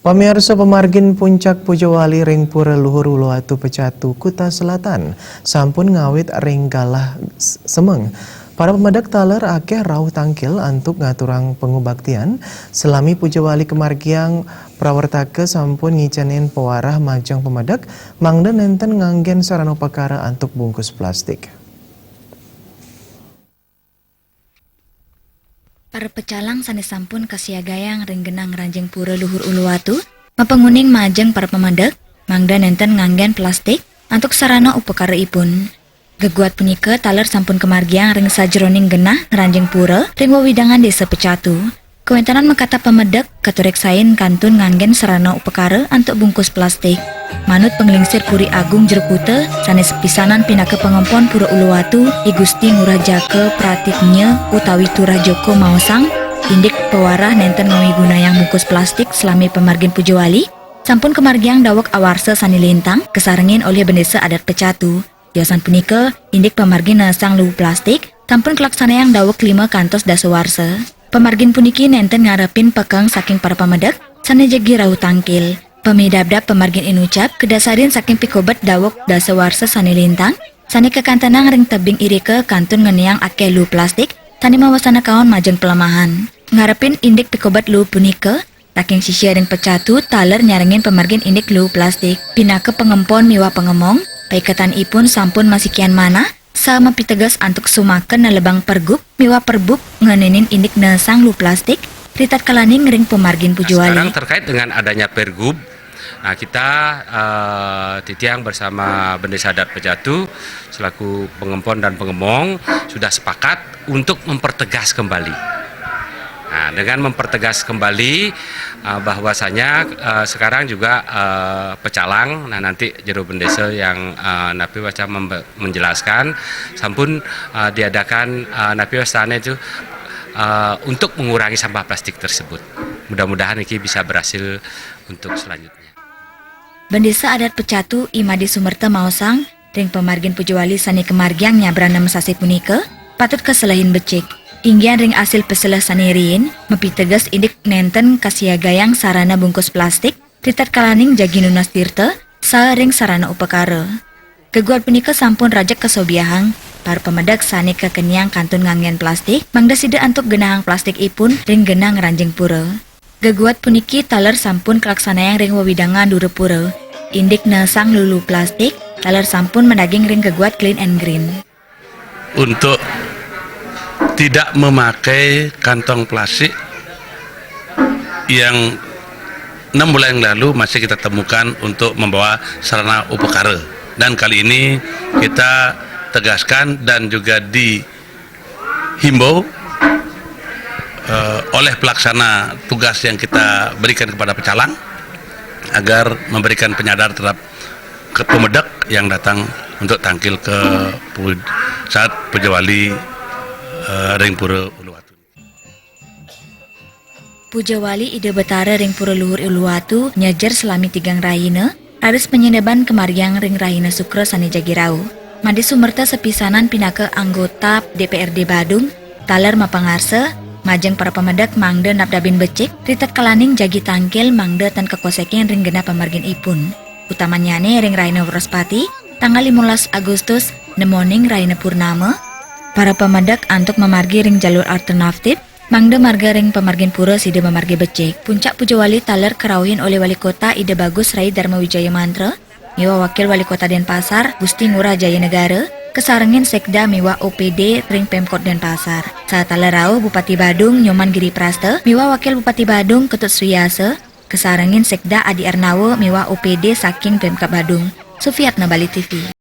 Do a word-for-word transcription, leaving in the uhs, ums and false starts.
Pamiarsa, pamargin puncak Pujawali ring Pura Luhur Uluwatu Pecatu, Kuta Selatan, sampun ngawit ring galah s-, semeng. Para pamedek taler akeh rauh tangkil antuk ngaturang pangubaktian. Salami Pujawali kamargiang, prawartaka sampun ngicenin pawarah majeng pamedek, mangda nenten nganggen sarana upakara antuk bungkus plastik. Para pecalang sane sampun kasiagayang ring genah ngranjing Pura Luhur Uluwatu mapanguning majeng para pamedek, mangda nenten nganggen plastik antuk sarana upakara ipun. Geguat punika taler sampun kamargiang ring sajeroning genah ngranjing pura ring wewidangan Desa Pecatu. Kawentenan makatap pamedek katureksain kantun nganggen sarana upakara antuk bungkus plastik. Manut panglingsir Puri Agung Jero Kuta, sane sapisanan pinaka pangempon Pura Uluwatu, I Gusti Ngurah Jaka Pratitnya utawi Turah Joko maosang, indik pawarah nenten ngamigunayang bungkus plastik salami pamargin Pujawali, sampun kamargiang daweg awarsa sane lintang, kasarengin olih Bendesa Adat Pecatu. Tiosan punika, indik pamargin neesang lubu plastik, sampun kalaksanayang daweg lima kantos dasa warsa. Pamargin puniki nenten ngarepin pekeng saking para pamedek sane jagi rauh tangkil. Pamidabdab pamargin inucap kadasarin saking pikobet daweg dasa warsa sane lintang, sane kakantenang ring tebing irika kantun ngenayang akeh lubu plastik sane mawasana kaon majeng palemahan. Ngarepin indik pikobet lubu punika, saking sisia ring Pecatu taler nyarengin pamargin indik lubu plastik. Pinaka pangempon miwah pangemong, paiketan ipun sampun masikian manah, saha mapiteges antuk sumaken nelebang pergub miwah perbub ngenenin indik neesang lubu plastik, ritatkalaning ring pamargin Pujawali. Sekarang terkait dengan adanya pergub, nah, kita, eh, titiang bersama Bendesa Adat Pecatu selaku pengempon dan pengemong sudah sepakat untuk mempertegas kembali. Nah, dengan mempertegas kembali, eh, bahwasanya, eh, sekarang juga, eh, pecalang, nah, nanti Jero Bendesa yang, eh, napi wasta membe-, menjelaskan, sampun, eh, diadakan, eh, napi wastane itu, eh, untuk mengurangi sampah plastik tersebut. Mudah-mudahan ini bisa berhasil untuk selanjutnya. Bendesa Adat Pecatu I Made Sumerta maosang, ring pamargin Pujawali sane kamargiang nyabran nem sasih punika, patut kaselehin becik. Inggian ring asil paseleh sane riin, mapiteges indik nenten kasiagayang sarana bungkus plastik, ritatkalaning jagi nunas tirta, saha ring sarana upakara. Geguat punika sampun rajeg kasobiahang, para pamedek sane kakeniang kantun nganggen plastik, mangda sida antuk genahang plastik ipun ring genah ngranjing pura. Geguat puniki taler sampun kalaksanayang ring wewidangan Durapura. Indik neesang lubu plastik, taler sampun madaging ring geguat Clean and Green. Untuk tidak memakai kantong plastik yang enam bulan yang lalu masih kita temukan untuk membawa sarana upakara. Dan kali ini kita tegaskan dan juga dihimbau, eh, oleh pelaksana tugas yang kita berikan kepada pecalang agar memberikan penyadar terhadap ke pemedek yang datang untuk tangkil ke pu-, saat Pujawali, eh, ring Pura Uluwatu. Pujawali Ida Betara ring Pura Luhur Uluwatu nyejer salami tigang rahina, raris panyineban kamargiang ring rahina Sukra sane jagi rauh. Made Sumerta sapisanan pinaka anggota D P R D Badung, taler mapangarsa, majeng para pamedek mangda napdabin becik, ritatkalaning jagi tangkil mangda tan kakosekin ring genah pamargin ipun. Utamannyane ring rahina Wraspati, tanggal limolas Agustus, nemoning rahina Purnama, para pamedek antuk mamargi ring jalur alternatif, mangda marga ring pamargin pura sida mamargi becik. Puncak Pujawali taler karauhin olih Wali Kota Ida Bagus Rai Darma Wijaya Mantra, miwah Wakil Wali Kota Denpasar, Gusti Ngurah Jaya Negara, kasarengin Sekda miwah O P D ring Pemkot Denpasar. Saha taler rauh Bupati Badung Nyoman Giri Prasta, miwah Wakil Bupati Badung Ketut Suyasa, kasarengin Sekda Adi Arnawa miwah O P D saking Pemkab Badung. Sufiatna, Bali T V.